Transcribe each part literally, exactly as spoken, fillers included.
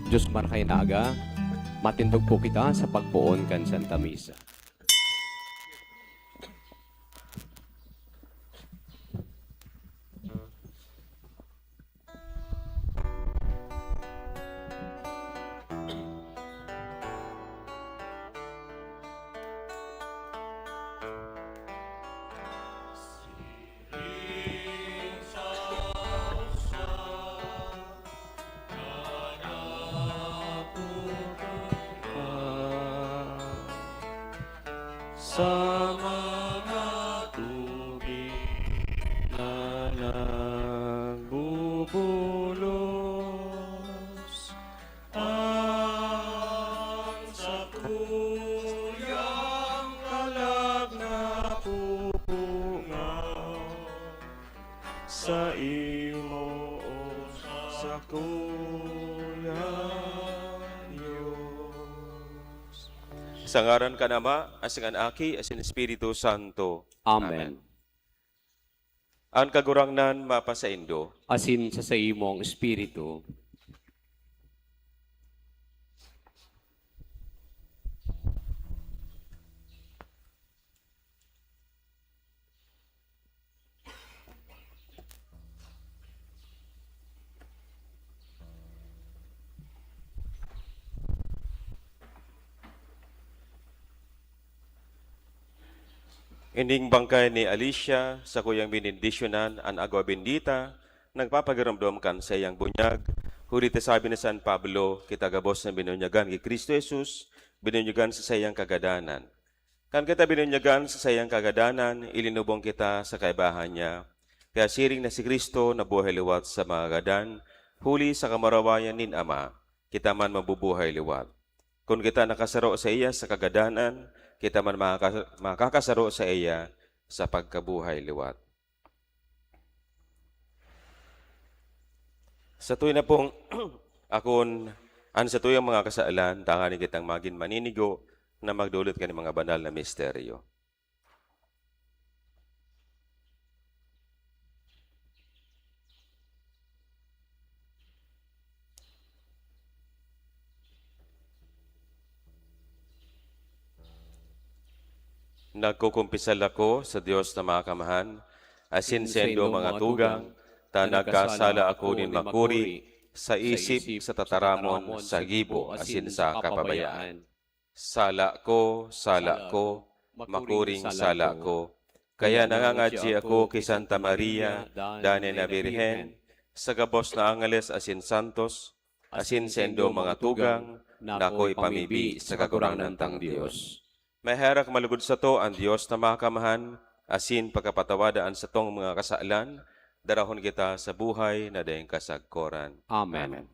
Diyos Marhay na Aga, matindog po kita sa pagpoon kan Santa Misa. Sa mga tubig na nagbubulos, ang sakuyang kalag napupungaw. Saimo, O sakuyang Dios. Sa ngaran kan Ama, asin kan Aki, asin Espiritu Santo. Amen. Amen. An Kagurangnan mapasaindo. Asin sa saimong espiritu. Ining bangkay ni Alicia, sakuyang benendisyonan an agua bendita, nagpapagiromdom kan saiyang bunyag, huli ta sabi ni San Pablo, kita gabos na binunyagan ki Cristo Jesus, binunyagan sa saiyang kagadanan. Kan kita binunyagan sa saiyang kagadanan, ilinubong kita sa kaibahan niya. Kaya siring na si Cristo nabuhay liwat sa mga gadan, huli sa kamurawayan nin Ama, kita man mabubuhay liwat. Kun kita nakasaro saiya sa kagadanan, kita man makaka-, makakasaro saiya sa pagkabuhay liwat. Satuya na pong akon an satuyang mga kasalan, tanganing kitang magin maninigo na magdolot kan mga banal na misteryo. Nagkukumpisal ako sa Dios na Makamhan, asin saindo mga tugang, ta nagkasala ako nin makuri, sa isip, sa tataramon, sa gibo, asin sa kapabayaan. Sala ko, sala ko, makuring sala ko. Kaya nangangadyi ako ki Santa Maria, danay na Birhen, sa gabos na angeles asin santos, asin saindo mga tugang, na ako ipamibi sa Kagurangnan tang Dios. Maherak malugod sato an Dios na Makamhan, asin pagkapatawada an satong mga kasalan, darahon kita sa buhay na daing kasagkoran. Amen. Amen.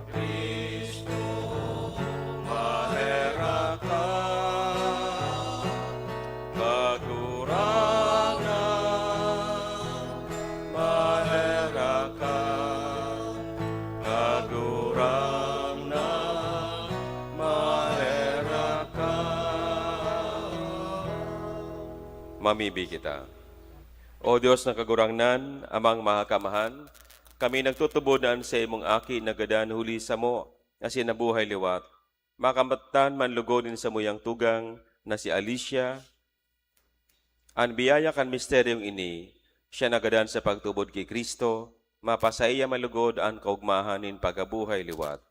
Cristo, maherak ka, Kagurangnan, maherak ka, Kagurangnan, maherak ka. Mamibi kita. O Dios na Kagurangnan, Amang Mahakamhan, kami nagtutubod na an saimong Aki nagadan huli samo, asin nabuhay liwat. Makamtan man logod nin samuyang tugang na si Alicia, an biyaya kan misteryong ini, siya nagadan sa pagtubod ki Cristo, mapasaiya man logod an kaogmahan nin pagkabuhay liwat.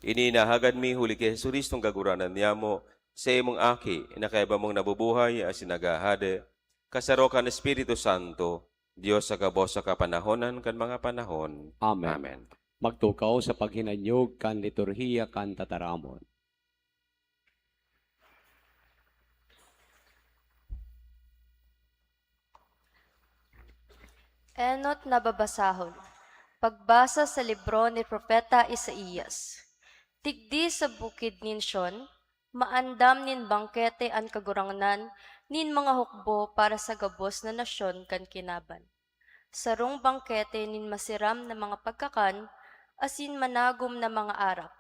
Ini nahagad mi huli ki Jesu-Cristong Kagurangnan niamo, saimong Aki, na kaiba mong nabubuhay asin naghahade, kasaro kan Espiritu Santo, Dios sa gabos sa kapanahonan kan mga panahon. Amen. Amen. Magtukaw sa paghinanyog kan liturhiya kan tataramon. Enot na babasahon. Pagbasa sa libro ni Propeta Isaias. Digdi sa bukid nin Sion, maandam nin bangkete an Kagurangnan nin mga hukbo para sa gabos na nasyon kan kinaban. Sarong bangkete nin masiram na mga pagkakan asin managom na mga arak.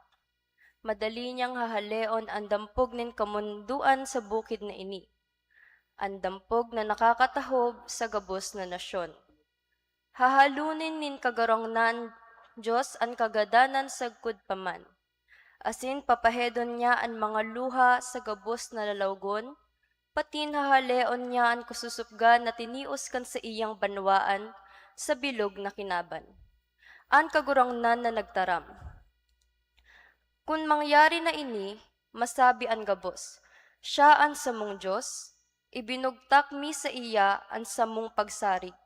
Madali niyang hahaleon an dampog nin kamondoan sa bukid na ini, an dampog na nakakatahob sa gabos na nasyon. Hahalonin nin Kagurangnan Dios an kagadanan sagkod pa man, asin papahedon niya an mga luha sa gabos na lalawgon, patin hahaleon niya an kasusupgan na tinios kan saiyang banwaan sa bilog na kinaban. An Kagurangnan na nagtaram. Kun mangyari na ini, masabi an gabos, "Siya an samong Dios, ibinugtak mi saiya an samong pagsarig,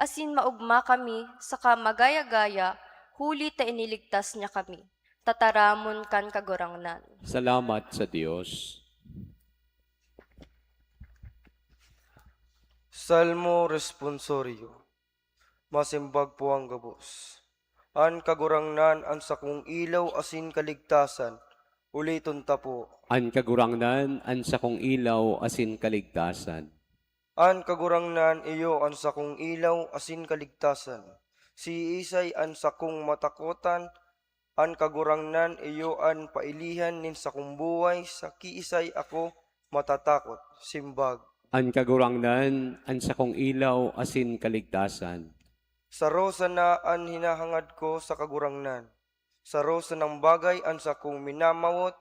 asin maogma kami saka magaya-gaya, huli ta iniligtas niya kami, tataramon kan Kagurangnan." Salamat sa Dios. Salmo Responsorio. Masimbag po ang gabos. An Kagurangnan an sakong ilaw asin kaligtasan, uliton ta po. An Kagurangnan an sakong ilaw asin kaligtasan. An Kagurangnan iyo an sakong ilaw asin kaligtasan. Siisay an sakong matakotan? An Kagurangnan iyo an pailihan nin sakong buhay, sa kiisay ako matatakot? Simbag. An Kagurangnan an sakong ilaw asin kaligtasan. Saro sana an hinahangad ko sa Kagurangnan. Saro sanang bagay an sakong minamawot,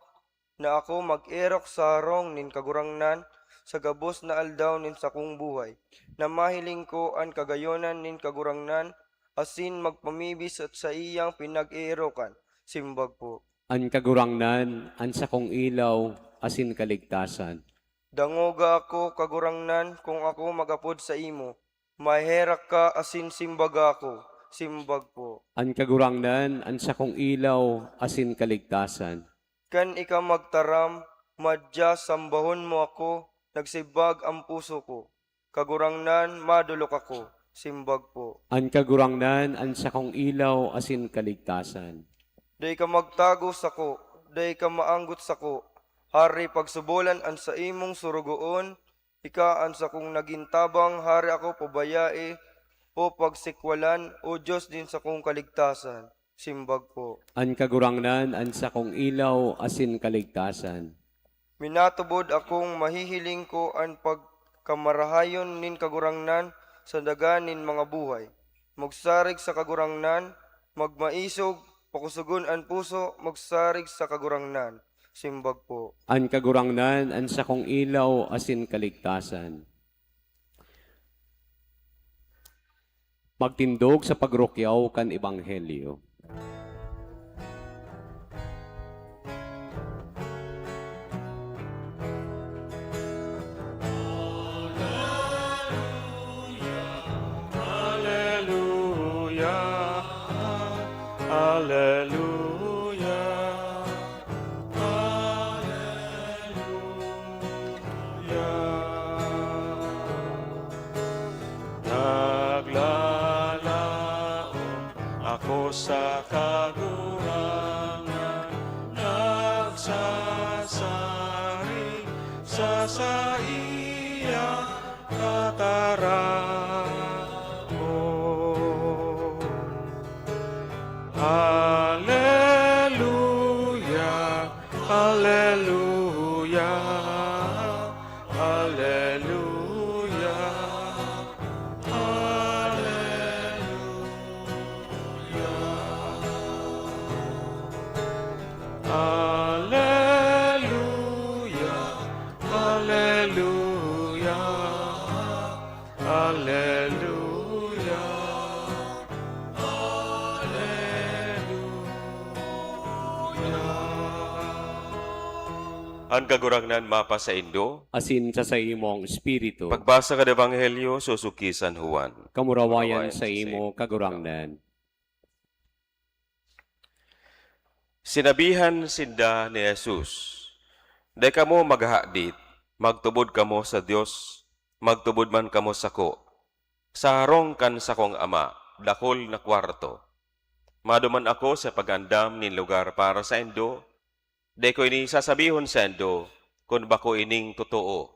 na ako mag-erok sa harong nin Kagurangnan sa gabos na aldaw nin sakong buhay, na mahiling ko an kagayonan nin Kagurangnan asin magpamibis sa saiyang pinag-eerokan. Simbag po. An Kagurangnan an sakong ilaw asin kaligtasan. Dangoga ako, Kagurangnan, kun ako mag-apod saimo. Maherak ka asin simbaga ako. Simbag po. An Kagurangnan an sakong ilaw asin kaligtasan. Kan ika magtaram, madya sambahon mo ako, nagsimbag an puso ko. Kagurangnan, madolok ako. Simbag po. An Kagurangnan an sakong ilaw asin kaligtasan. Dai ka magtago sako, dai ka maanggot sako. Hare, pagsubolan an saimong sorogoon, ika an sakong nagin tabang, hare ako pabayae o pagsikwalan, O Dios nin sakong kaligtasan. Simbag po. An Kagurangnan an sakong ilaw asin kaligtasan. Minatubod akong mahihiling ko an pagkamarahayon nin Kagurangnan sa daga nin mga buhay. Magsarig sa Kagurangnan, magmaisog, pakusogon an puso, magsarig sa Kagurangnan. Simbag po. An Kagurangnan an sakong ilaw asin kaligtasan. Magtindog sa pagrukyaw kan Ebanghelyo. Aleluya, aleluya, aleluya. Naglalaom ako sa Kagurangnan, nagsasarig sa saiyang tataramon. Aleluya, aleluya, aleluya, aleluya. Aleluya, aleluya, aleluya, aleluya. An Kagurangnan mapasaindo. Asin sa saimong espiritu. Pagbasa kan Ebanghelyo susuki San Juan. Kamurawayan sa imo, Kagurangnan. Sinabihan sinda ni Jesus, "Dai kamo maghahadit, magtubod kamo sa Dios, magtubod man kamo sako. Sa harong kan sakong Ama, dakul na kwarto. Maduman ako sa pag-andam nin lugar para saindo. Dai ko ini sasabihon saindo kun bako ining totoo.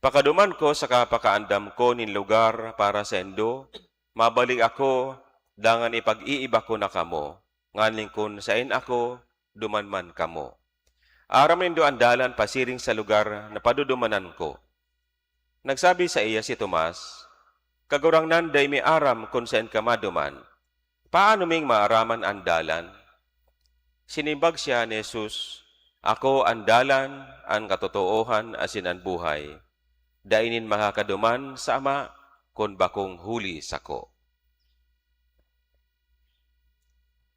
Pakaduman ko saka pakaandam ko nin lugar para saindo, mabalik ako, dangan ipag-iiba ko na kamo, nganing kun saen ako, duman man kamo. Aram nindo an dalan pasiring sa lugar na padudumanan ko. Nagsabi saiya si Tomas, "Kagurangnan, dai mi aram kun saen ka maduman. Paano ming maaraman an dalan?" Sinimbag siya ni Jesus, "Ako an dalan, an katotoohan, asin an buhay. Dai nin makakaduman sa Ama kun bakong huli sako."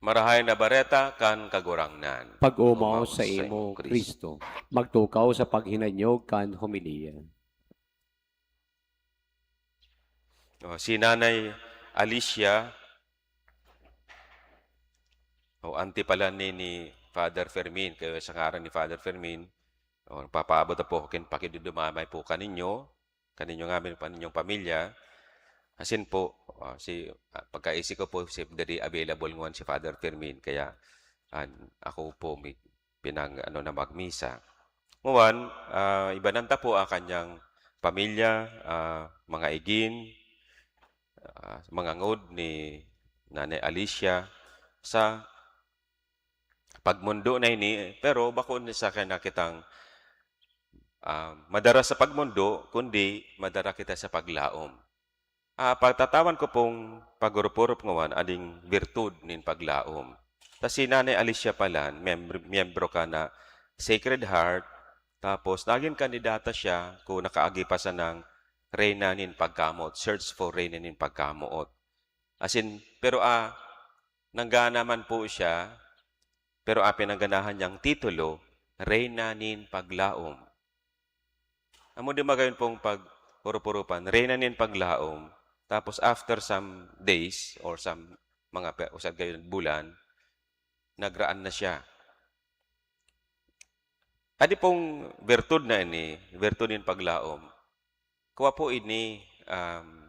Marahay na Bareta kan Kagurangnan. Pag-omaw sa imo, Kristo. Magtukaw sa paghinanyog kan homilya. Oh, si Nanay Alicia, o auntie pala ni, ni Father Fermin, kaya sa ngaran ni Father Fermin, oh, nagpapaabot na po ako kin pakidudumamay po kaninyo, kaninyo ngamin, kaninyong pamilya. Asin po, ah, si, ah, pagkaisi ko po, si, dali available ngon si Father Fermin, kaya, an, ako po may pinag-, ano, na magmisa. Ngunyan, ah, ibanan ta po, ah, kanyang pamilya, ah, mga igin, ah, mga ngod ni Nanay Alicia sa pagmondo na ini, pero bako ni sa kanya kitang, ah, madara sa pagmondo, kundi madara kita sa paglaom. Ah, patatawan ko pong pag-orop-orop ngawan aning birtud nin paglaom. Ta si Nanay Alicia pala, miyembr-, miyembro ka na Sacred Heart, tapos nagin kandidata siya kung nakaagi pa sanang Reyna nin Pagkamoot, search for Reyna nin Pagkamoot. Asin, pero, ah, nanggana man po siya, pero, ah, pinangganahan niyang titulo, Reyna nin Paglaom. Amo di magayon pong pag-urup-urupan, Reyna nin Paglaom, tapos after some days or some mga pe-, usad gayon bulan, nagraan na siya. Adi pong virtud na ini, virtud nin paglaom, kua po ini, um,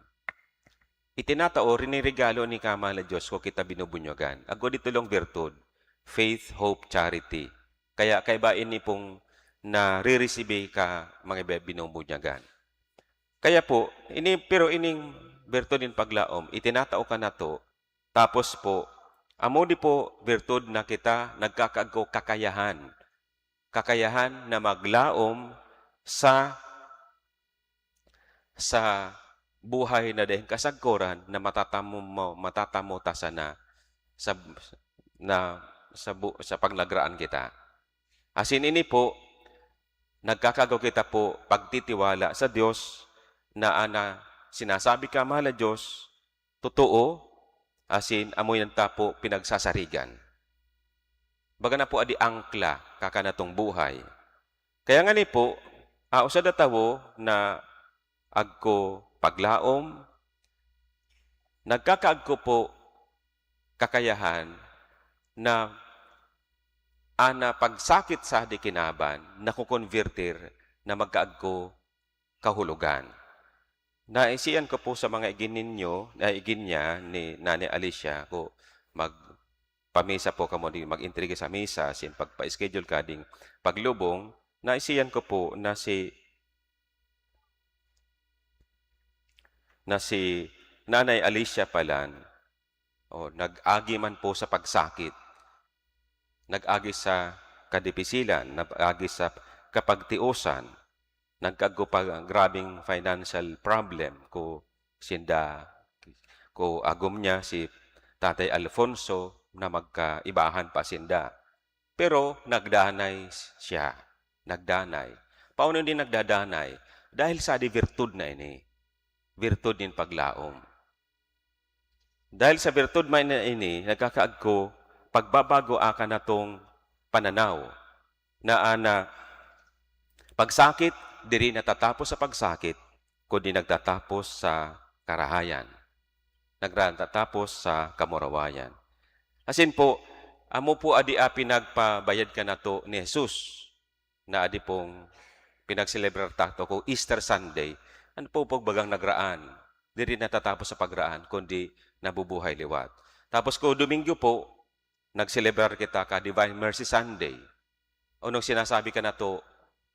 itinatao, riniregalo ni Kamahal na Diyos kung kita binubunyagan. Agod itulong virtud, faith, hope, charity. Kaya kaiba ini pong naririsibi ka mga iba binubunyagan. Kaya po, ini, pero ining virtud nin paglaom, itinatao ka na to, tapos po, amo di po virtud na kita nagkakaagko kakayahan. Kakayahan na maglaom sa, sa buhay na daing kasagkoran na matatamo mo, matatamo ta sana sa, na sa bu-, sa pagnagraan kita. Asin ini po, nagkakaagko kita po pagtitiwala sa Dios na ana sinasabi ka, mahal na Dios, totoo, asin amo yan ta po pinagsasarigan. Baga na po adi angkla, kakanatong buhay. Kaya ngani po, ah, usad na tawo na agko paglaom, nagkakaagko po kakayahan na ana pagsakit sa di kinaban, nakokonvertir na magkaagko kahulogan. Naisian ko po sa mga igin ninyo, na igin niya ni Nanay Alicia, ko magpamisa po kamo, di mag-intriga sa misa, sin pagpa-schedule ka ding paglubong, naisian ko po na si, na si Nanay Alicia palan, o, nag-agi man po sa pagsakit, nag-agi sa kadipisilan, nag-agi sa kapagtiosan, nagkaagko pa grabing financial problem ko sinda, ko agom niya si Tatay Alfonso na magkaibahan pa sinda. Pero nagdanay siya, nagdanay. Paano hindi nagdadanay? Dahil sa di virtud na ini, virtud nin paglaom. Dahil sa virtud man na ini, nagkakaagko pagbabago akan natong pananaw na ana pagsakit diri natatapos sa pagsakit, kundi nagtatapos sa karahayan. Nagtatapos sa kamurawayan. Asin po, amo po adi a pinagpabayad kanato ni Jesus na adi pong pinagselebrar tato ko Easter Sunday. Ano po pagbagang nagraan? diri natatapos sa pagraan, kundi nabubuhay liwat. Tapos ko Domingo po, nagselebrar kita ka Divine Mercy Sunday. Anong sinasabi ka na to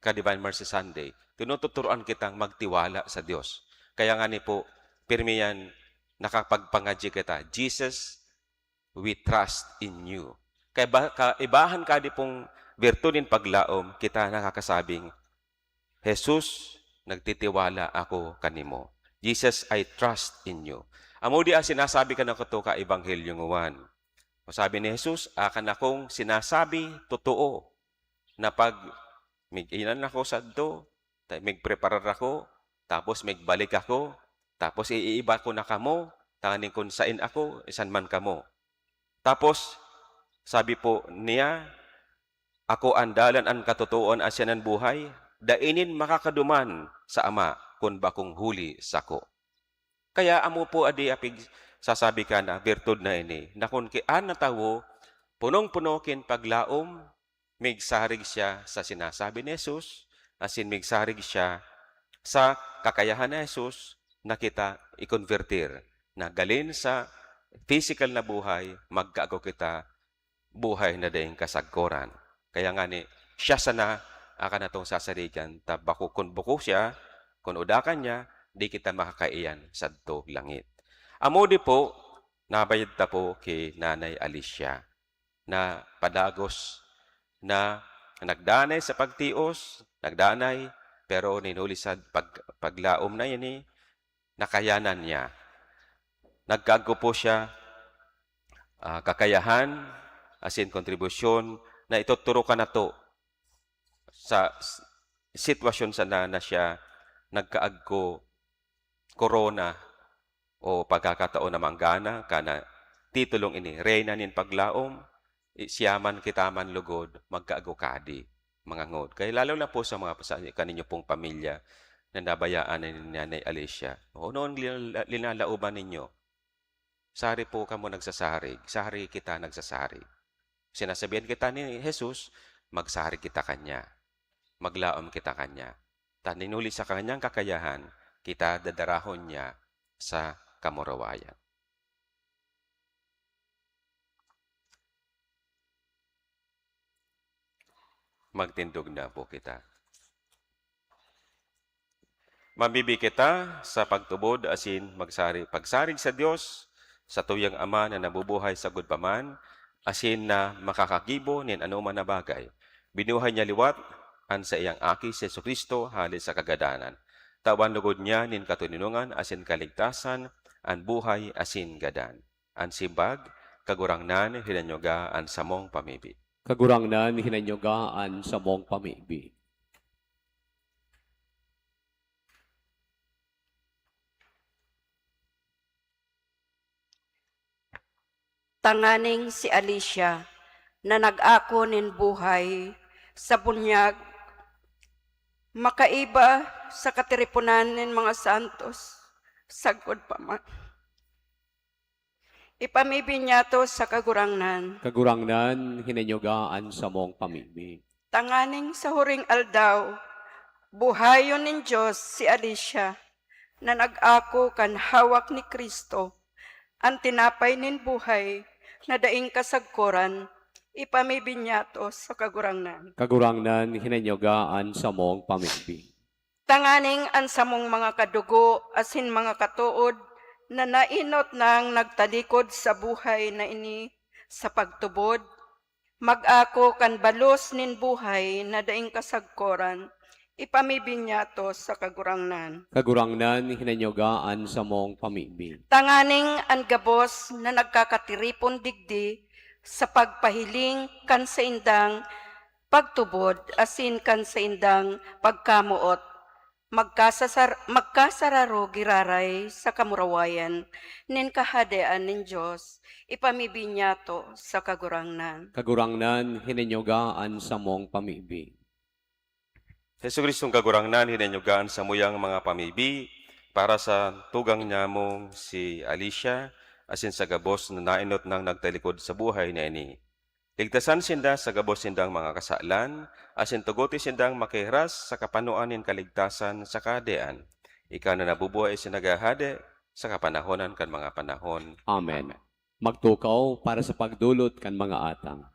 ka Divine Mercy Sunday? Tinututuruan kitang magtiwala sa Diyos. Kaya nga ni po, pirmi yan, nakapagpangadyi kita, "Jesus, we trust in you." Kaya ba, kaibahan ka di pong virtud nin paglaom, kita nakakasabing, "Jesus, nagtitiwala ako kanimo. Jesus, I trust in you." Amo di ang sinasabi ka na kuto ka Ebanghelyo ngwan. O sabi ni Jesus, "Akan akong sinasabi, totoo, na pag mig-inan ako sadto, ta-, migpreparar ako, tapos migbalik ako, tapos iiba ko na kamo, tanganing kun saen ako, isan man kamo." Tapos, sabi po niya, "Ako an dalan, an katotoohan, asin an buhay. Dai nin makakaduman sa Ama kun bakong huli sako." Kaya amo po adi apig sasabi ka na virtud na ini, na kun ki-, an tawo punong-puno kin paglaom, migsarig siya sa sinasabi ni Jesus, asin migsarig siya sa kakayahan ni Jesus na kita ikonbertir, na galin sa physical na buhay, magkaagko kita buhay na daing kasagkoran. Kaya ngani, siya sana akan atong sasarigan, ta bako, kun bako siya, kun udakan niya, di kita makakaiyan sadto langit. Amo di po, nabayad ta po ki Nanay Alicia, na padagos na nagdanay sa pagtios, nagdanay, pero nin huli sa pag-, paglaom na ini, nakayanan niya. Nagkaagko po siya, ah, kakayahan, asin kontribusyon na ituturo ka na to sa s-, sitwasyon sana na siya nagkaagko korona o pagkakataon na manggana, kana titulong ini, Reyna nin Paglaom, i-, siya man kita man lugod, magkaagko kadi, mga ngod. Kaya lalo na po sa mga, sa kaninyo pong pamilya na nabayaan ni Nanay Alicia. O, ano ang lila-, linalauban ninyo? Sari po kamo nagsasarig, sari kita nagsasarig. Sinasabihan kita ni Jesus, magsarig kita kanya. Maglaom kita kanya. Ta nin huli sa kanyang kakayahan, kita dadarahon niya sa kamurawayan. Magtindog na po kita. Mabibi kita sa pagtubod asin magsari-, pagsarig sa Dios, sa tuyang Ama na nabubuhay sagkod pa man, asin na makakagibo nin anoman na bagay. Binuhay niya liwat an saiyang Aki, si Jesu-Cristo, hale sa kagadanan. Tawan logod niya nin katoninongan asin kaligtasan, an buhay asin gadan. An simbag, Kagurangnan, hinanyoga an samong pamibi. Kagurangnan, hinanyoga an samong pamibi. Tanganing si Alicia, na nag-ako nin buhay sa bunyag, makaiba sa katiriponan nin mga santos sagkod pa man. Ipamibi niya to sa Kagurangnan. Kagurangnan, hinanyoga an samong pamibi. Tanganing sa huring aldaw, buhayon nin Dios si Alicia, na nag-ako kan hawak ni Cristo, an tinapay nin buhay na daing kasagkoran, ipamibi niya to sa Kagurangnan. Kagurangnan, hinanyoga an samong pamibi. Tanganing an samong mga kadugo asin mga katood na naenot nang nagtalikod sa buhay na ini sa pagtubod, mag-ako kan balos nin buhay na daing kasagkoran, ipamibi niya to sa Kagurangnan. Kagurangnan, hinanyoga an samong pamibi. Tanganing an gabos na nagkakatiripon digdi sa pagpahiling kan saindang pagtubod asin kan saindang pagkamoot, magkasasar-, magkasararo giraray sa kamurawayan nin Kahadean nin Dios, ipamibi niya to sa Kagurangnan. Kagurangnan, hinanyoga an samong pamibi. Jesu-Cristong Kagurangnan, hinanyoga an samuyang mga pamibi para sa tugang nyamong si Alicia, asin sa gabos na naenot nang nagtalikod sa buhay na ini. Ligtasan sinda sa gabos nindang mga kasalan, asin tugote sindang makihiras sa kapanoan nin kaligtasan sa Kahadean. Ika na nabubuhay asin naghahade, sa kapanahonan kan mga panahon. Amen. Amen. Magtukaw para sa pagdolot kan mga atang.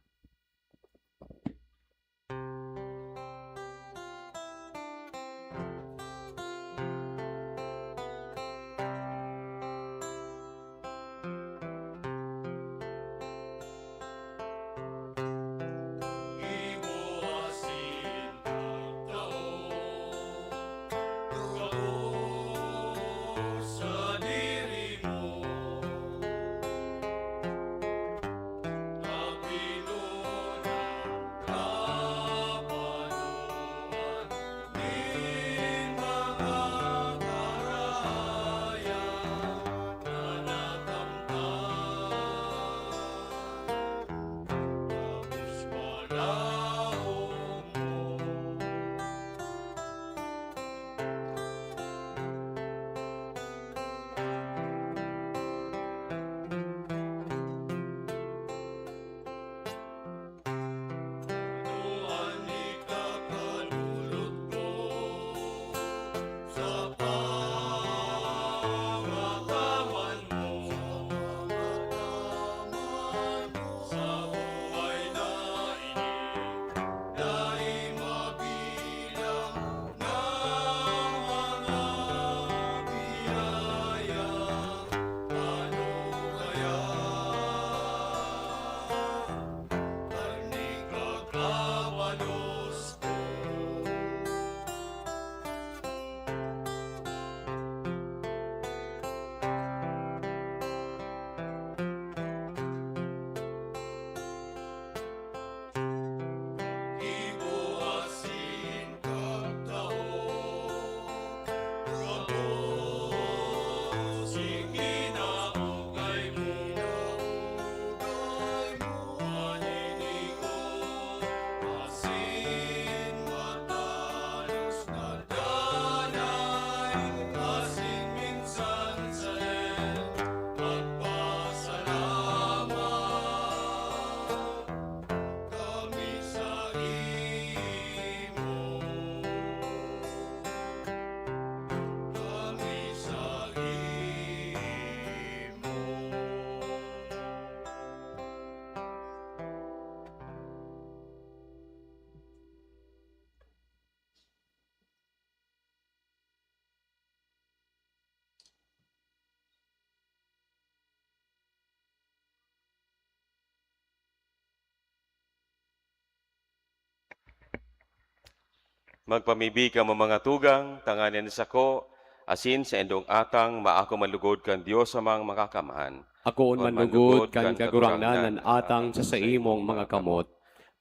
Magpamibi kamo, mga tugang, tanganing an sako asin saindong atang maako man lugod kan Dios Amang Makakamhan. Akoon man lugod kan Kagurangnan an atang sa saimong mga kamot,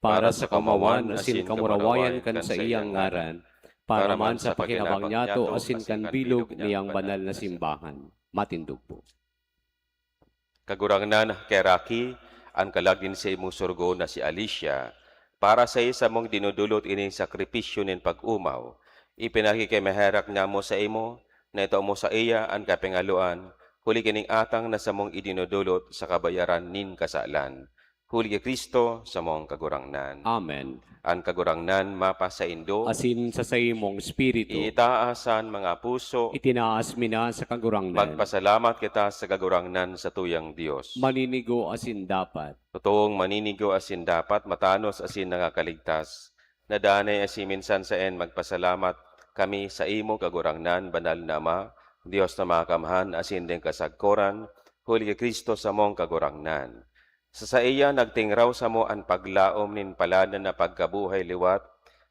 para sa kamawan asin kamurawayan kan saiyang ngaran, para man sa pakinabang niyato asin kan bilog niyang banal na simbahan. Matindog po. Kagurangnan, kaheraki, an kalag nin saimong sorogoon na si Alicia, para sa samong dinodolot ining sakripisyo nin pag-omaw, ipinakikimaherak niamo saimo na itao mo saiya an kapingaloan, huli ki ning atang na samong idinodolot sa kabayaran nin kasalan. Huli ki Cristo, samong Kagurangnan. Amen. An Kagurangnan mapasaindo. Asin sa saimong espiritu. Iitaas an mga puso. Itinaas mi na sa Kagurangnan. Magpasalamat kita sa Kagurangnan, satuyang Dios. Maninigo asin dapat. Totoong maninigo asin dapat, matanos asin nangakaligtas. Nadanay asin minsan saen magpasalamat kami saimo, Kagurangnan, Banal na Ama, Dios na Makakamhan asin daing kasagkoran, huli ki Cristo, samong Kagurangnan. Sa saiya nagtingraw samo an paglaom nin paladan na pagkabuhay liwat,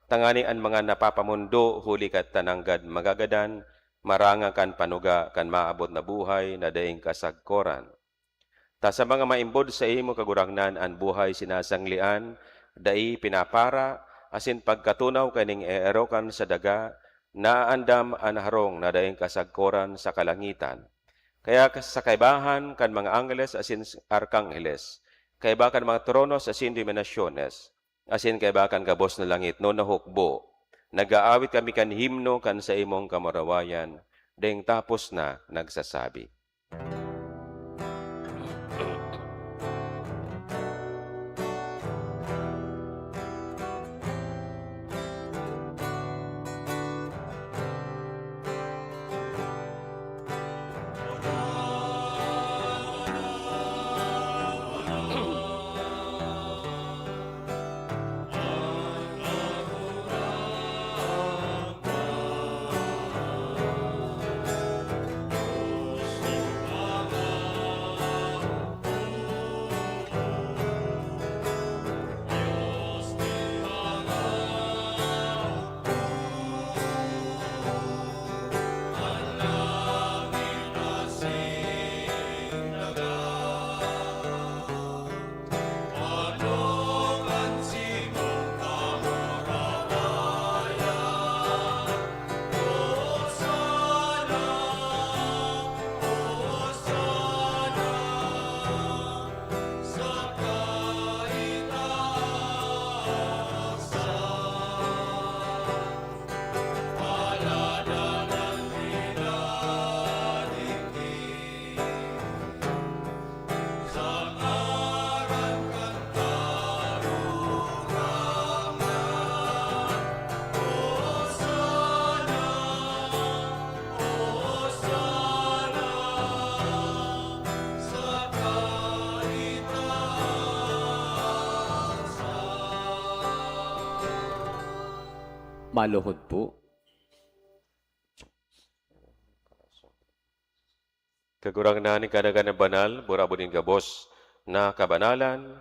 tanganing an mga napapamondo huli kaiyan nanggad magagadan, maranga kan panuga kan maabot na buhay na daing kasagkoran. Ta sa mga maimbod saimo, Kagurangnan, an buhay sinasanglean, dai pinapara, asin pagkatunaw kaning eerokan sa daga, naaandam an harong na daing kasagkoran sa kalangitan. Kaya kas-, sa kaibahan kan mga angheles asin s-, arkangheles, kaiba kan mga tronos asin dominasyones, asin kaiba kan gabos na langitnon na hukbo, nag-aawit kami kan himno kan saimong kamurawayan, daing tapos na nagsasabi. Maluhod po. Kagurangnan, nin kanagan na banal, burabod nin gabos na kabanalan,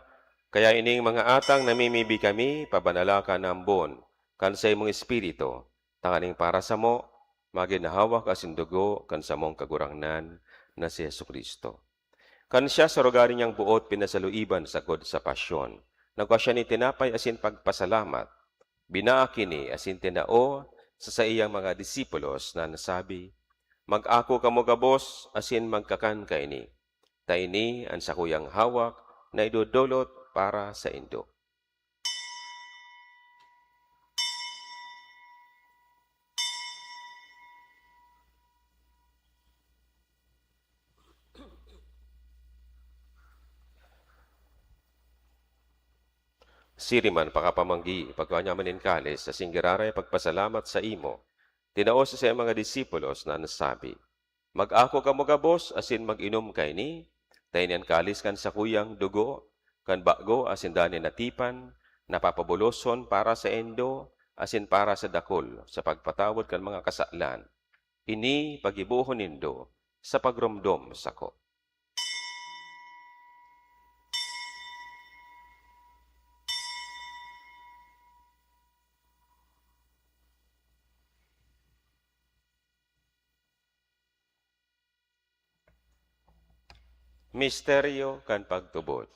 kaya ining mga atang namimibi kami, pabanala ka na ambon kan saimong Espiritu, tanganing para samo, magin hawak asin dugo kan samong Kagurangnan na si Jesu-Cristo. Kan siya sa rugari niyang boot pinasaluiban sagkod sa pasyon, nagwa siya nin tinapay asin pagpasalamat, binaak ini asin tinao sa saiyang mga disipulos na nasabi, "Mag-ako kamo gabos asin magkakan kaini, ta ini an sakuyang hawak na idodolot para saindo." Siring man pakapamanggi, pagkua niya man nin kalis, asin giraray pagpasalamat saimo, tinao sa saiyang mga disipulos na nasabi, "Mag-ako kamo gabos asin mag-inom kaini, ta ini an kalis kan sakuyang dugo, kan bago asin danay na tipan, na papabuloson para saindo asin para sa dakul sa pagpatawad kan mga kasalan. Ini paggibohon nindo sa pagromdom sako." Misteryo kan pagtubod.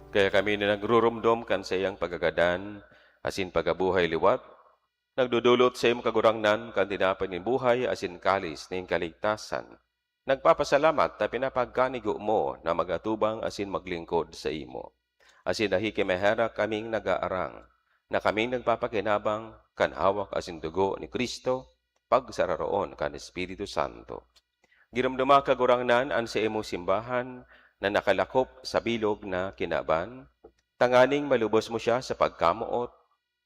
Kaya kami na nagruromdom kan saiyang pagkagadan asin pagkabuhay liwat, nagdodolot saimo, Kagurangnan, kan tinapay nin buhay asin kalis nin kaligtasan. Nagpapasalamat ta pinapagkanigo mo na mag-atubang asin maglingkod saimo. Asin nakikimaherak kaming nag-aarang, na kaming nagpapakinabang kan hawak asin dugo ni Cristo, pagsararoon kan Espiritu Santo. Giromdoma, Kagurangnan, an saimong simbahan na nakalakop sa bilog na kinaban, tanganing malubos mo siya sa pagkamoot,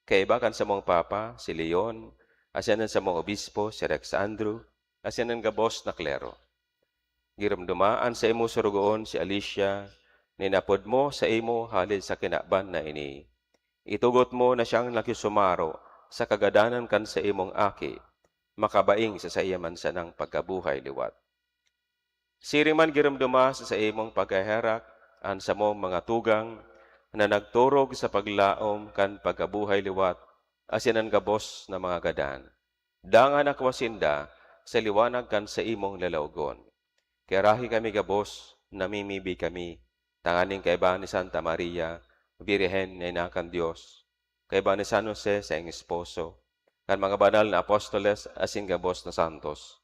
kaiba kan samong Papa, si Leon, asin an samong Obispo, si Alexandro, asin an gabos na klero. Giromdoma an saimong sorogoon, si Alicia, na inapod mo saimo hale sa kinaban na ini. Itugot mo na siyang nakisumaro sa kagadanan kan saimong Aki, makabaing sa saiya man sanang pagkabuhay liwat. Siring man giromdoma sa saimong pagkaherak an samong mga tugang na nagturog sa paglaom kan pagkabuhay liwat asin an gabos na mga gadan. Dangan akwa sinda sa liwanag kan saimong lalawgon. Kaya rahi kami gabos, namimibi kami, tanganing kaiba ni Santa Maria, Birhen na ina kan Dios, kaiba ni San Jose, saiyang esposo, kan mga banal na apostoles asin gabos na santos,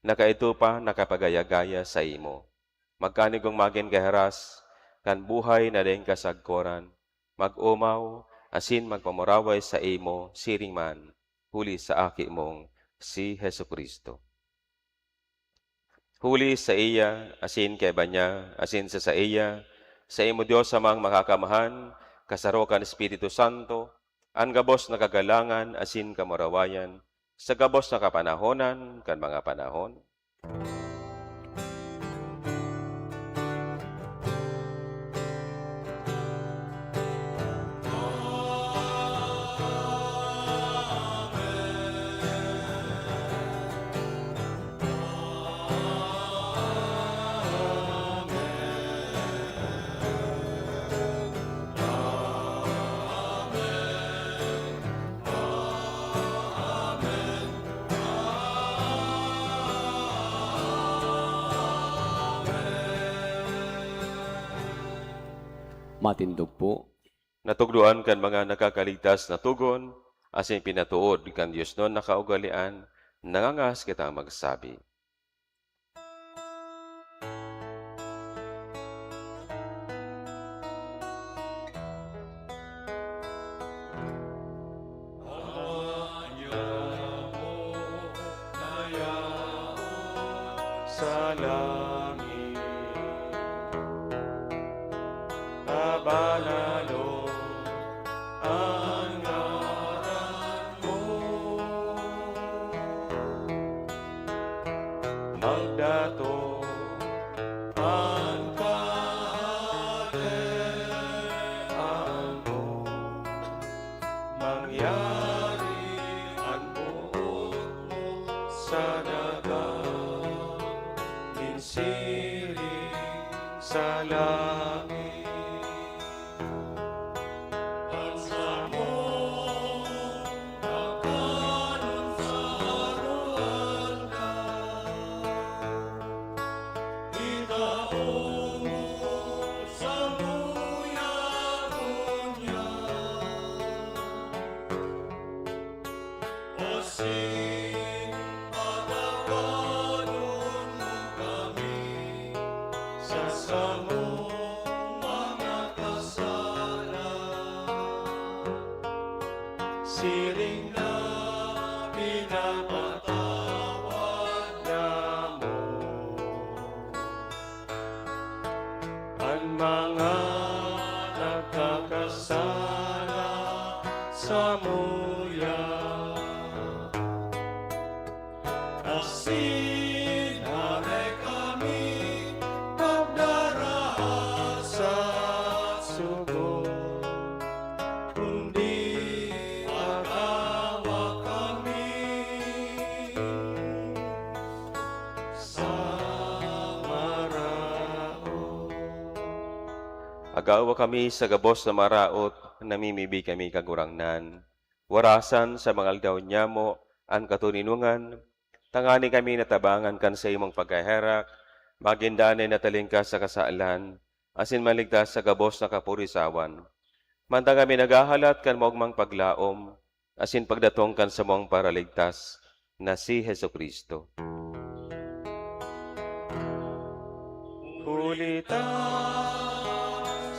na kaidto pa nakapagaya-gaya saimo. Magkanigong magin kahiras kan buhay na daing kasagkoran, mag-omaw asin magpamuraway saimo siring man, huli sa Aki mong si Jesu-Cristo. Huli saiya, asin kaiba niya, asin sa saiya, saimo Dios Amang Makakamhan, kasaro kan Espiritu Santo, an gabos na kagalangan asin kamurawayan, sa gabos na kapanahonan kan mga panahon. Matindog po. Natukdoan kan mga nakakaligtas na togon, asin pinatood kan diosnon na kaugalean, nangangahas kitang magsabi. langit. Tabanalo an ngaran mo. Magdatong an kahadean mo. Mangyari an boot mo sa daga, nin siring sa langit. An samong kakanon sa aroaldaw, itao mo samuya ngunyan. Asin patawadon mo kami sa samong mga kasalan, siring na pinapatawad namon an mga nagkakasala samuya. Asin hare kami pagdara sa sugo, kundi agawa kami sa maraot. Agawa kami sa gabos na maraot, namimibi kami, Kagurangnan. Warasan sa mga aldaw nyamo an katoninongan, tangani kami natabangan kan saimong pagkaherak, magin danay na talingkas sa kasalan, asin maligtas sa gabos na kapurisawan. Mantang kami naghahalat kan maogmang paglaom, asin pagdatong kan samong Paraligtas na si Jesu-Cristo. Huli ta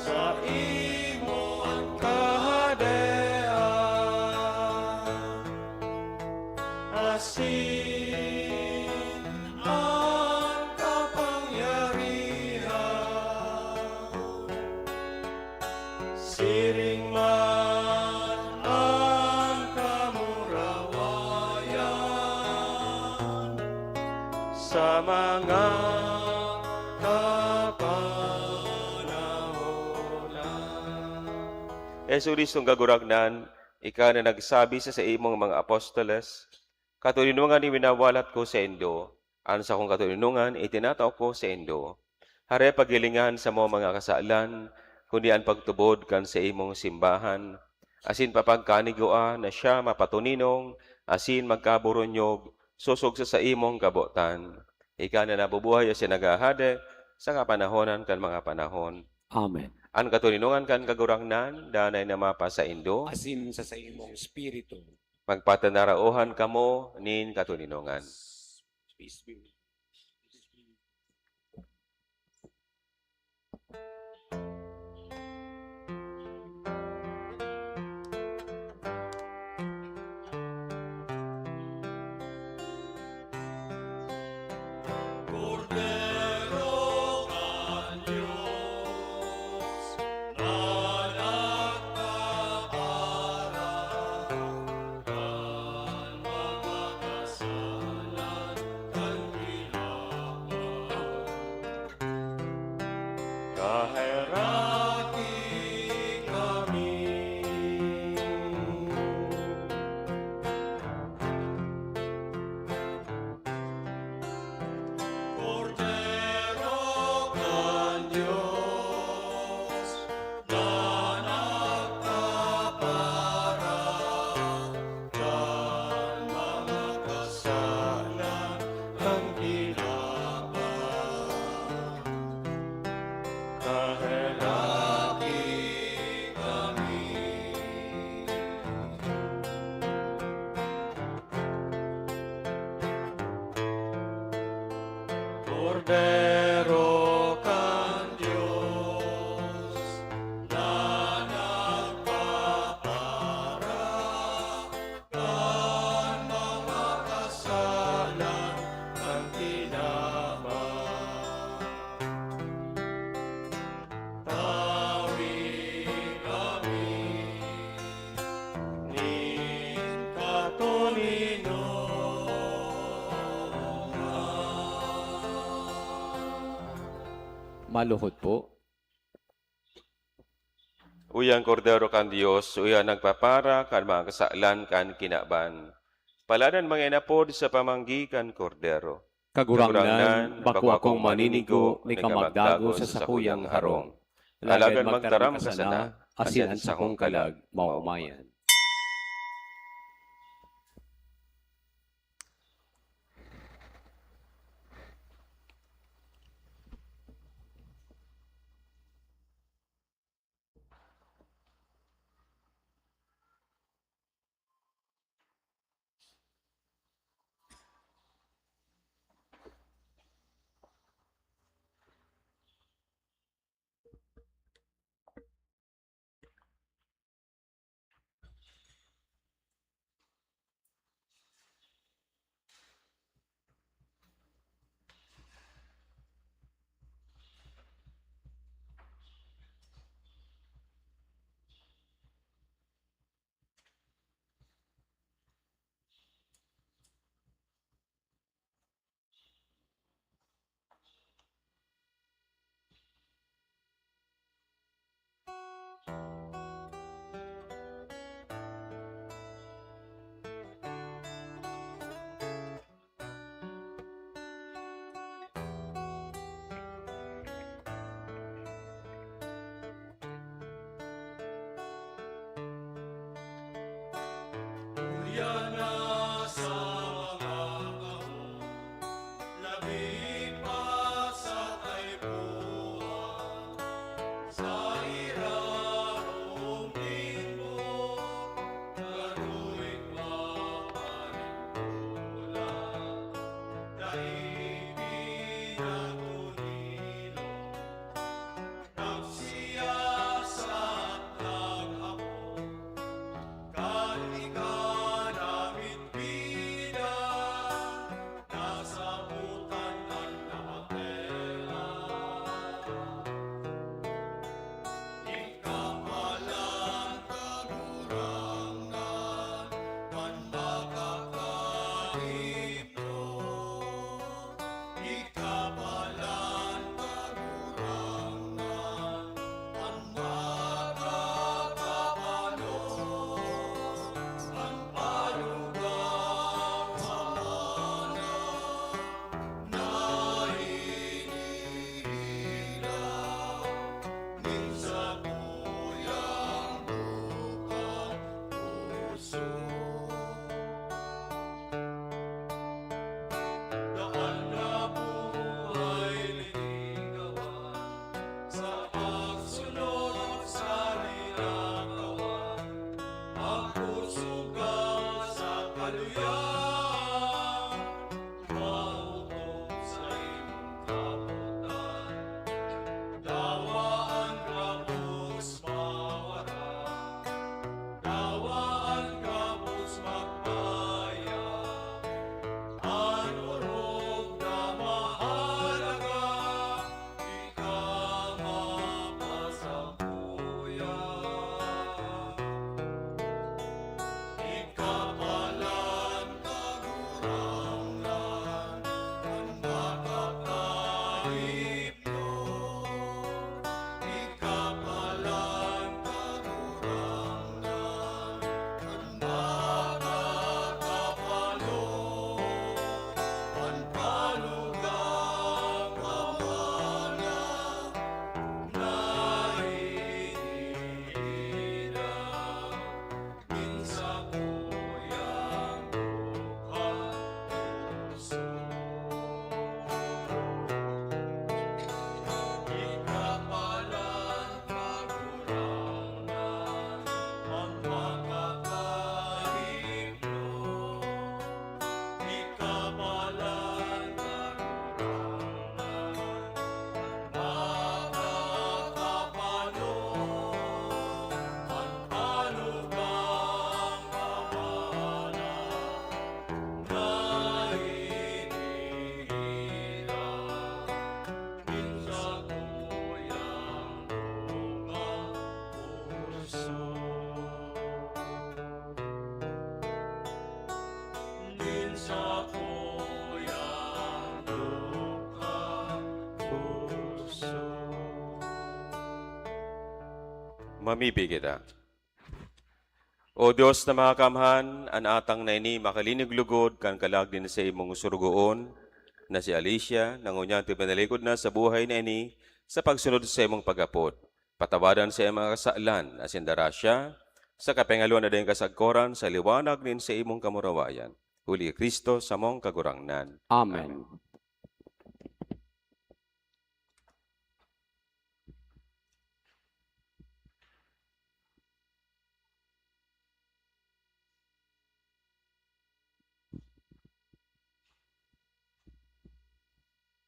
saimo an kahadean, asin an kapangyarihan, siring man an kamurawayan sa mga kapanahonan. Jesu-Cristong Kagurangnan, ika na nagsabi sa saimong mga apostoles, "Katoninongan iwinawalat ko saindo, an sakong katoninongan itinatao ko saindo." Hare, paghilinga an samong mga kasalan, kundi an pagtubod kan saimong simbahan, asin papagkanigua na siya mapatoninong asin magkaboronyog sosog sa saimong kabotan. Ika na nabubuhay asin naghahade sa kapanahonan kan mga panahon. Amen. An katoninongan kan Kagurangnan danay na mapasaindo. Asin sa saimong espiritu. Magpatanaraohan kamo nin katoninongan. Peace be with you. Kordero kan Dios, na nagpapara kan mga kasalan kan tinapay. Kaheraki kami. Kordero kan Dios, na nagpapara kan mga kasalan kan tinapay. Kaheraki kami. Kordero kan Dios, na nagpapara kan mga kasalan kan tinapay. Maluhod po. Uya an Kordero kan Dios, uya an nagpapara kan mga kasalan kan kinaban. Palad an mga inapod sa pamanggi kan Kordero. Kagurangnan, bako akong maninigo ni ka magdago sa sakuyang harong. Alagad magtaram ka sana, asin an sakong kalag maomayan. Uya na sa mga kahon, labi pa sa kaipuhan, sa irarom nin buhok, garo igwa pa nin bulan, dai pinagkunilong. Nagsiyasat naghapon, kan ika namitbida, nasabotan an namatean. Ika palan, Kagurangnan, kan makakaimnon. Ika palan, Kagurangnan, an makakapanon, an panugang Amana na hinihilaw nin sakuyang buka pusog. Daan na buhay linigawan, sa pagsunod sa linatawan, magkusog ka sa kaluyan, maotob sa imong kabutan. Dawa an gabos mawara, dawa an gabos magbayad, an orog na mahalaga, ika mapasambuyan. Ika palan, Mamibi kita. O Dios na Makakamhan, an atang na ini makalinig lugod kan kalag nin saimong surugoon na si Alicia, na ngunyan ipinalikod na sa buhay na ini sa pagsunod sa imong paghapot. Patawadan sa iyang mga kasalan, asin dara siya sa kapingaluan na daing kasagkoran sa liwanag nin saimong kamurawayan. Huli ki Cristo, samong Kagurangnan. Amen. Amen.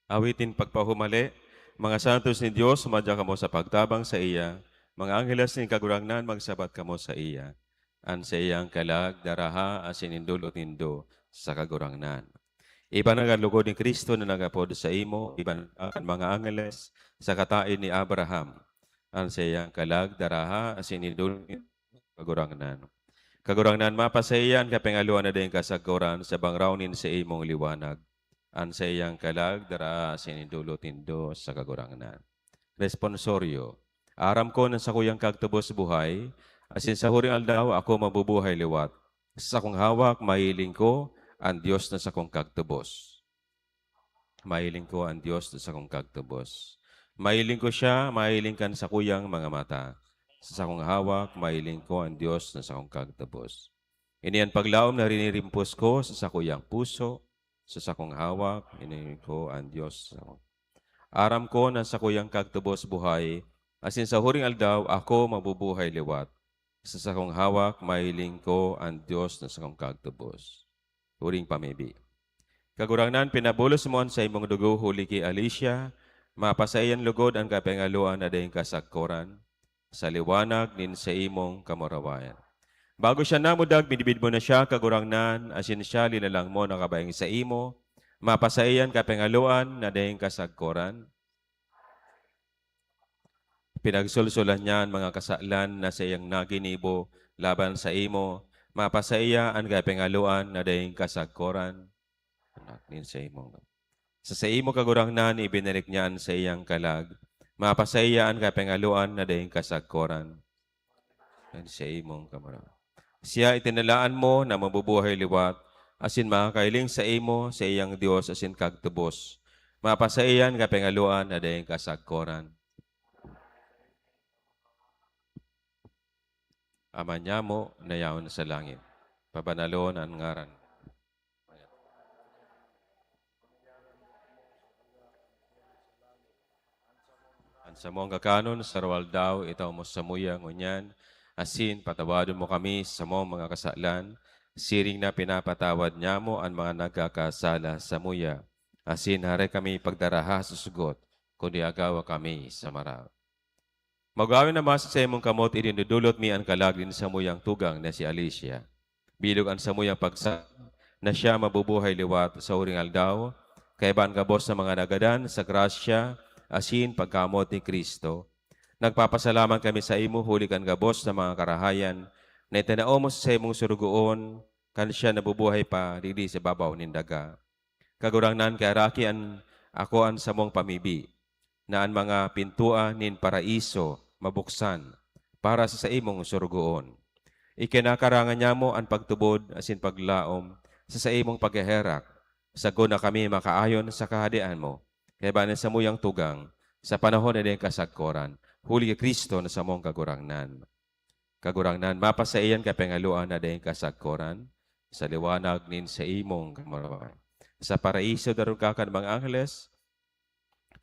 Awitin pagpahumali. Mga santos nin Dios, madya kamo sa pagtabang saiya. Mga angheles nin Kagurangnan, magsabat kamo saiya. An saiyang kalag, daraha asin indulot nindo sa Kagurangnan. Iba na kan lugod ni Cristo na nagapod saimo, iba na kan mga angheles sa kataed ni Abraham. An saiyang kalag, daraha asin indulot nindo sa Kagurangnan. Kagurangnan, mapasaiya an kapingaluan na daing kasagkoran sa bangraw nin saimong liwanag. An saiyang kalag, daraha asin indulot nindo sa Kagurangnan. Responsorio. Aram ko na sakuyang kagtubos buhay, asin sa huring aldaw ako mabubuhay liwat. Sa sakong hawak, mahiling ko an Dios na sakong kagtubos. Mahiling ko an Dios na sakong kagtubos. Mahiling ko siya, mahiling kan sakuyang mga mata. Sa sakong hawak, mahiling ko an Dios na sakong kagtubos. Ini an paglaom na rinirimpos ko sa sakuyang puso, sa sakong hawak, ini ko an Dios. Aram ko na sakuyang kagtubos buhay, asin sa huring aldaw ako mabubuhay liwat. Sa sakong hawak, mahiling ko an Dios na sakong kagtubos. Huring pamibi. Kagurangnan, pinabulos mo an saimong dugo huli ki Alicia, mapasaiyan lugod an kapingaluan na daing kasagkoran, sa liwanag nin saimong kamurawayan. Bago siya namudag, binibid mo na siya, Kagurangnan, asin siya linalang mo na kabaing saimo, mapasaiyan kapingaluan na daing kasagkoran. Pinagsulsulan niya an mga kasalan na saiyang naginibo laban saimo, mapasaiya an kapingaluan na daing kasagkoran. Anak nin saimo. Sa saimo, Kagurangnan, ibinalik niya an saiyang kalag. Mapasaiya an kapingaluan na daing kasagkoran. An saimong kamara. Siya itinalaan mo na mabubuhay liwat, asin makakahiling saimo, saiyang Dios asin kagtubos. Mapasaiya an kapingaluan na daing kasagkoran. Ama niamo na yaon sa langit, pabanalon an ngaran. An samong kakanon sa aroaldaw, itao mo samuya ngunyan, asin patawadon mo kami sa samong mga kasalan, siring na pinapatawad niamo an mga nagkakasala samuya. Asin hare kami pagdaraha sa sugot, kundi agawa kami sa maral. Magawin na masa sa imong kamot, idinudulot mi an kalag nin samuyang tugang na si Alicia. Bilog an samuyang pagsa na siya mabubuhay liwat sa huring aldaw, kaiba an gabos na mga nagadan sa grasya asin pagkamoot ni Cristo. Nagpapasalamat kami sa imo huli kan gabos na mga karahayan na itinao mo sa saimong sorogoon kan siya nabubuhay pa digdi sa babaw nin daga. Kagurangnan, kaaraki an, ako an samong pamibi, na an mga pintoa nin Paraiso mabuksan para sa saimong sorogoon. Ikinakarangan niamo an pagtubod asin paglaom sa saimong pagheherak, sagkod na kami makaayon sa Kahadean mo, kaiba nin samuyang tugang, sa panahon na daing kasagkoran, huli ki Cristo na samong Kagurangnan. Kagurangnan, mapasaiyan ka pangaloan na daing kasagkoran, sa liwanag nin saimong kamurawayan. Sa Paraiso, daron ka kan mga angheles,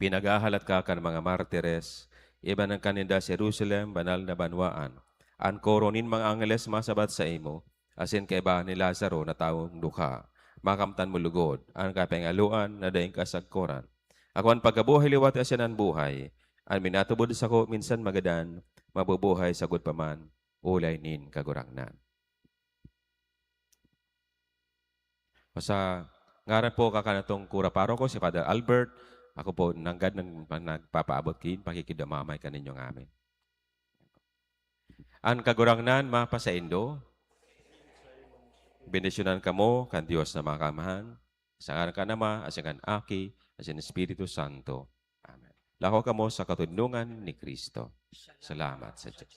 pinaghahalat ka kan mga martires, ibanan ka ninda sa Jerusalem, banal na banwaan. An koro nin mga angheles masabat saimo, asin kaiba ni Lazaro na tawong dukha, makamtan mo lugod an kapangaloan na daing kasagkoran. Ako an pagkabuhay liwat asin an buhay. An minatubod sako minsan magadan, mabubuhay sagkod pa man, olay nin Kagurangnan. Sa ngaran po kakanatong Kura Paroko, si Father Albert, ako po nanggad nang nagpapaabot kin pakikidamamay kaninyo ngamin. An Kagurangnan mapasaindo. Bendisyonan kamo kan Dios na Makakamhan, sa ngaran kan Ama, asin kan Aki, asin Espiritu Santo. Amen. Lakaw kamo sa katundungan ni Cristo. Salamat sa Dios.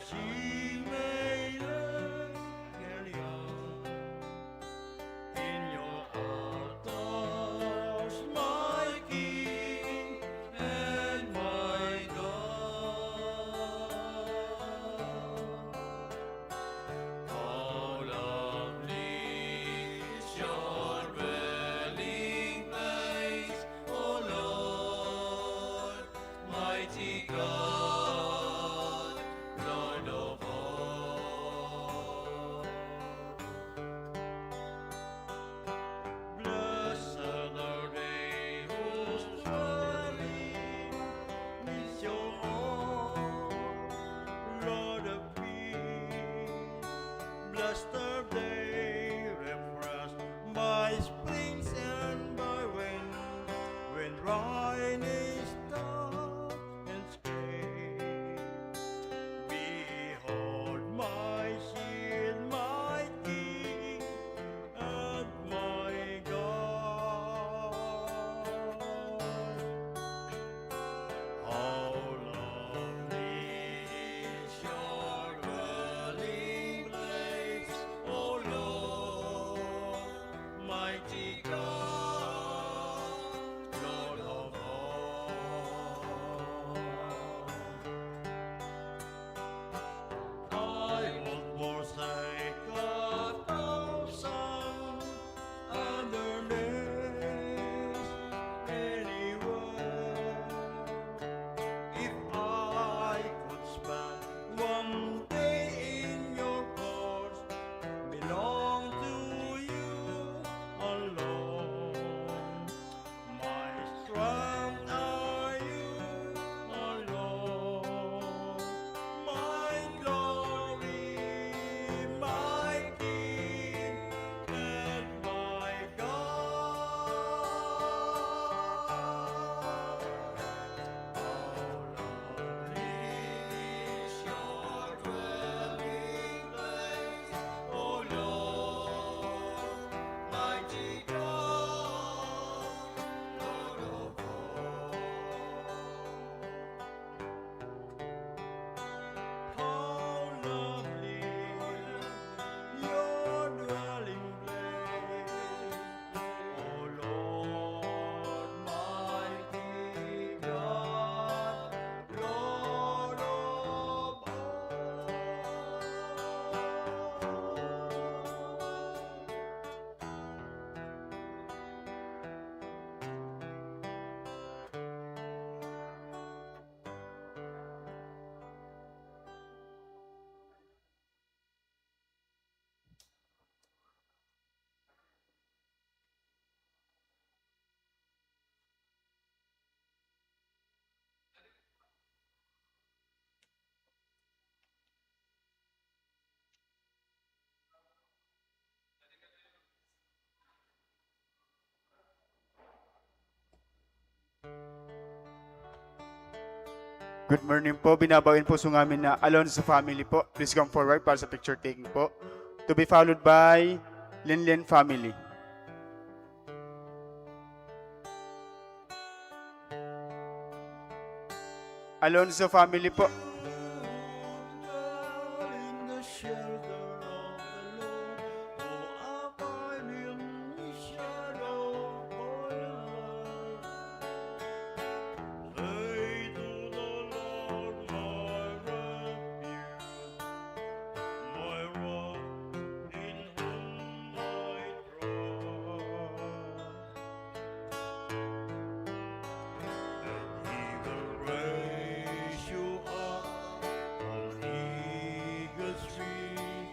She may learn early on in your altars, my King and my God. How lovely is your dwelling place, O Lord, mighty God, Lord of all. Blessed are they whose dwelling is your own, Lord of peace. Blessed are they refreshed by springs and by rain, when rain is stopped and scared. Behold my shield, my King, and my God. How lovely is your dwelling place, O Lord, mighty God, Lord of all. I would forsake a thousand other names anywhere if I could spend one day in your courts. Belong to you alone. My strength are you, my Lord, my glory, my King, and my God. How lovely is your dwelling place, O Lord, mighty God, Lord of all. How lovely your dwelling place, O Lord, mighty God, Lord of all. Good morning po. Binabawi po sa ngamin na Alonso family po. Please come forward para sa picture taking po. To be followed by Linlin family. Alonso family po. And he will raise you up on eagle's wings.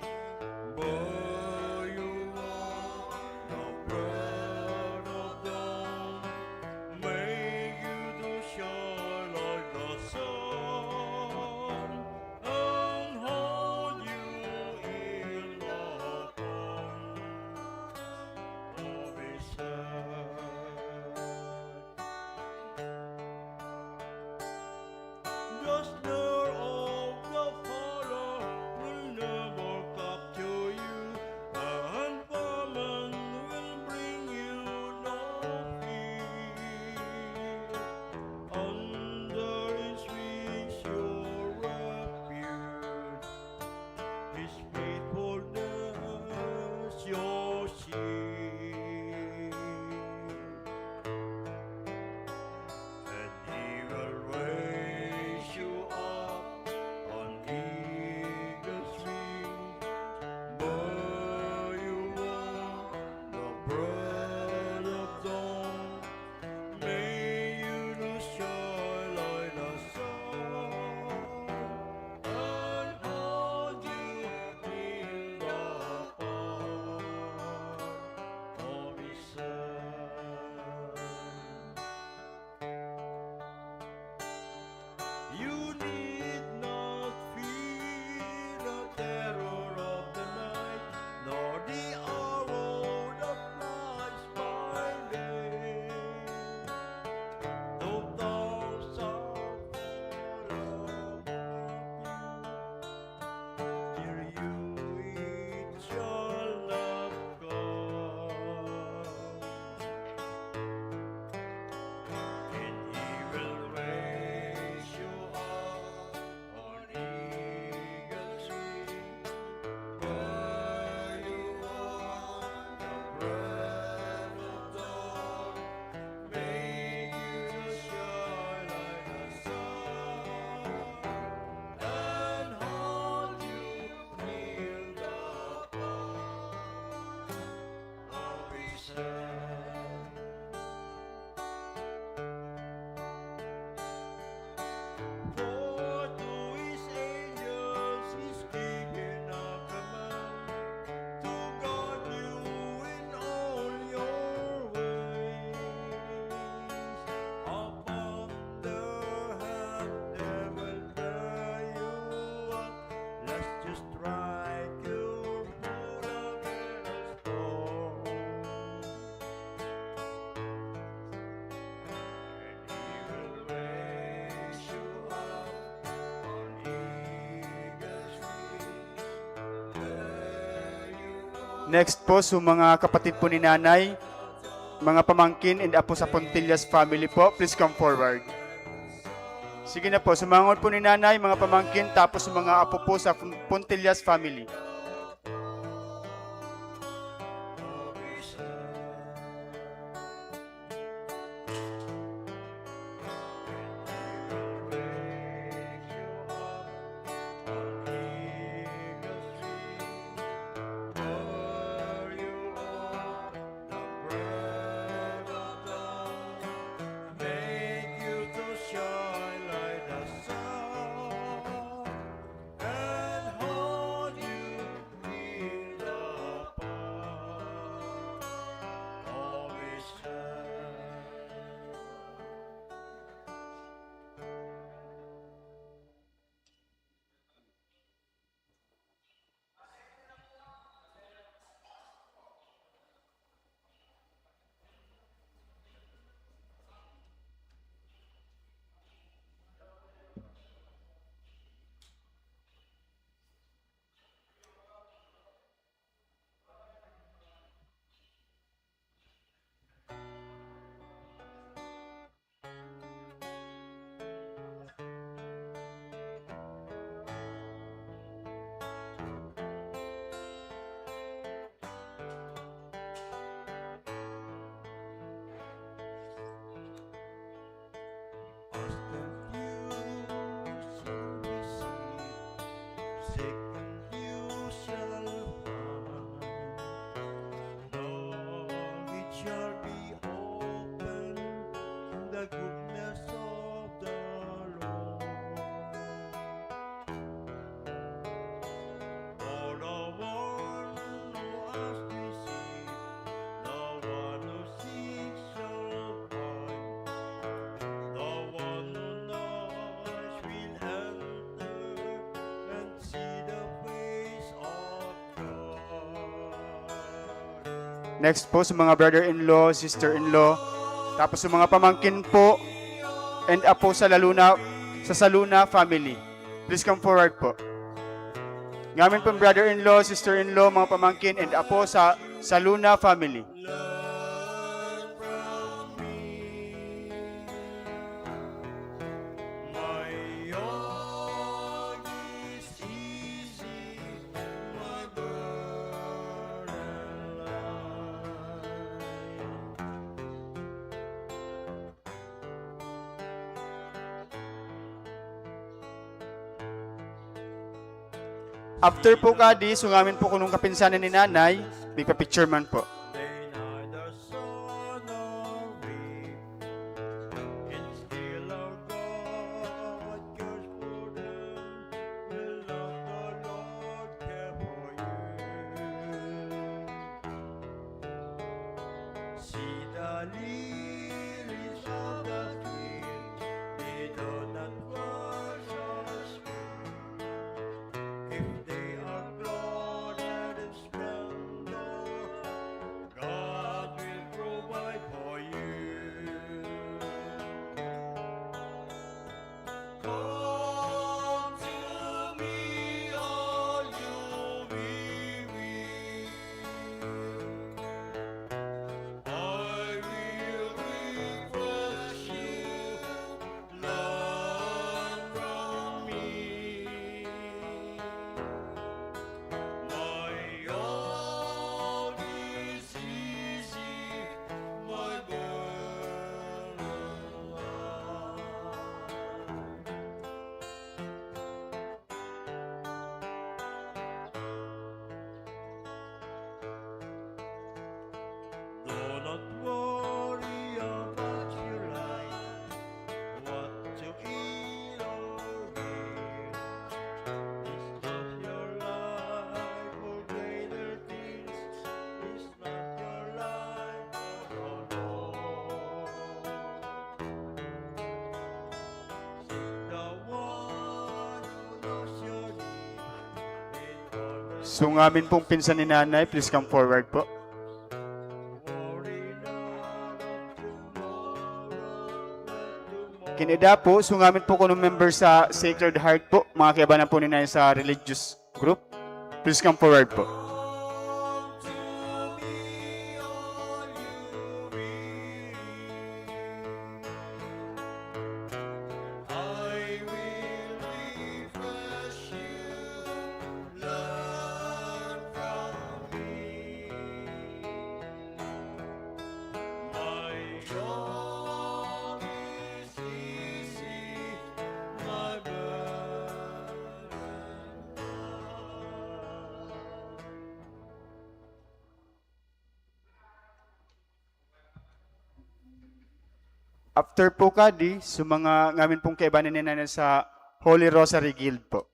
Next po, so mga kapatid po ni Nanay, mga pamangkin and apo sa Puntillas family po, please come forward. Sige na po, sumangon po ni Nanay, mga pamangkin, tapos sa mga apo po sa Pun-, Puntillas family. Next po, sa mga brother-in-law, sister-in-law, tapos sa mga pamangkin po and apo sa Laluna, sa Saluna family. Please come forward po. Ngamin pong brother-in-law, sister-in-law, mga pamangkin and apo sa Saluna family. After po kadi, so ngamin po kunong kapinsanan ni Nanay, may pa-picture man po. So, ngamin pong pinsan ni Nanay, please come forward po. Kinida po, so ngamin po kuno member sa Sacred Heart po, mga kaibanan po ni Nanay sa religious group, please come forward po. After po kadi, sa mga ngamin pong kaibanan ni Nanay sa Holy Rosary Guild po.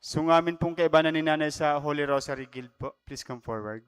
So, ngamin pong kaibanan ni Nanay sa Holy Rosary Guild po. Please come forward.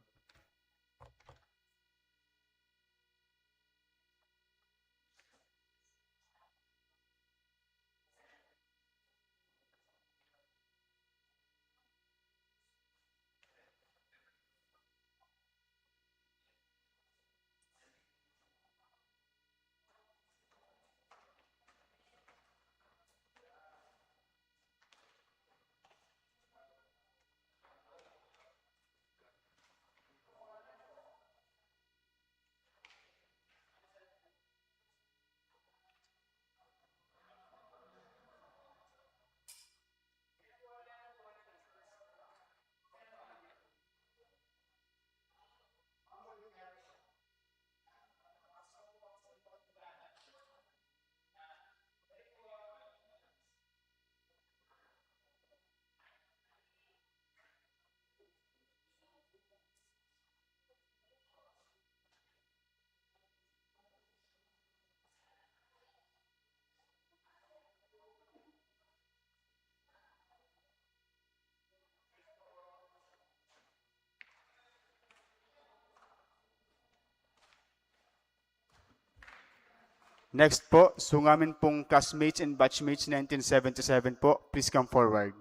Next po, so ngamin pong classmates and batchmates nineteen seventy-seven po, please come forward.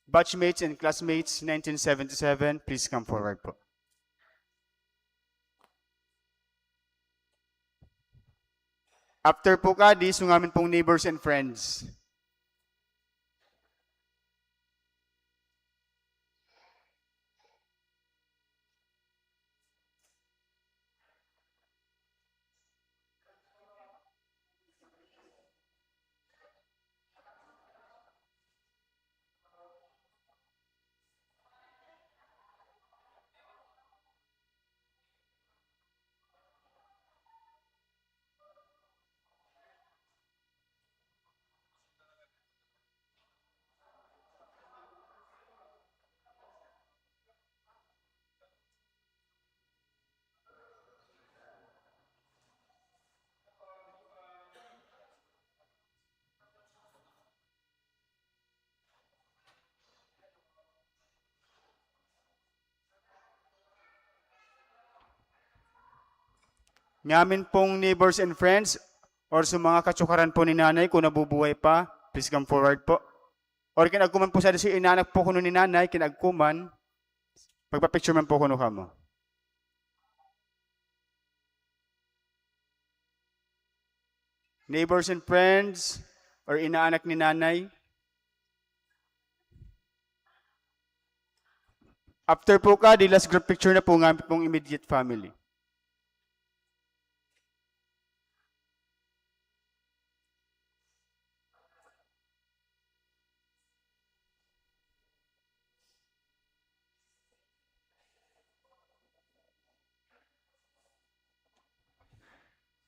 Batchmates and classmates nineteen seventy-seven, please come forward po. After po kadi, so ngamin pong neighbors and friends. Ngamin pong neighbors and friends, or sa mga katsukaran po ni Nanay, kung nabubuhay pa, please come forward po. Or kinagkuman po sa si inaanak po kuno ni Nanay, kinagkuman, magpa-picture man po kuno kamo. Neighbors and friends, or inaanak ni Nanay. After po kadi, last group picture na po ngamin pong immediate family.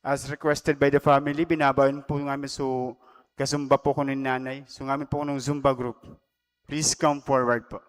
as requested by the family, binabayon po namin, so, kazumba po ko ni nanay. So, ngamin po ng Zumba group. Please come forward po.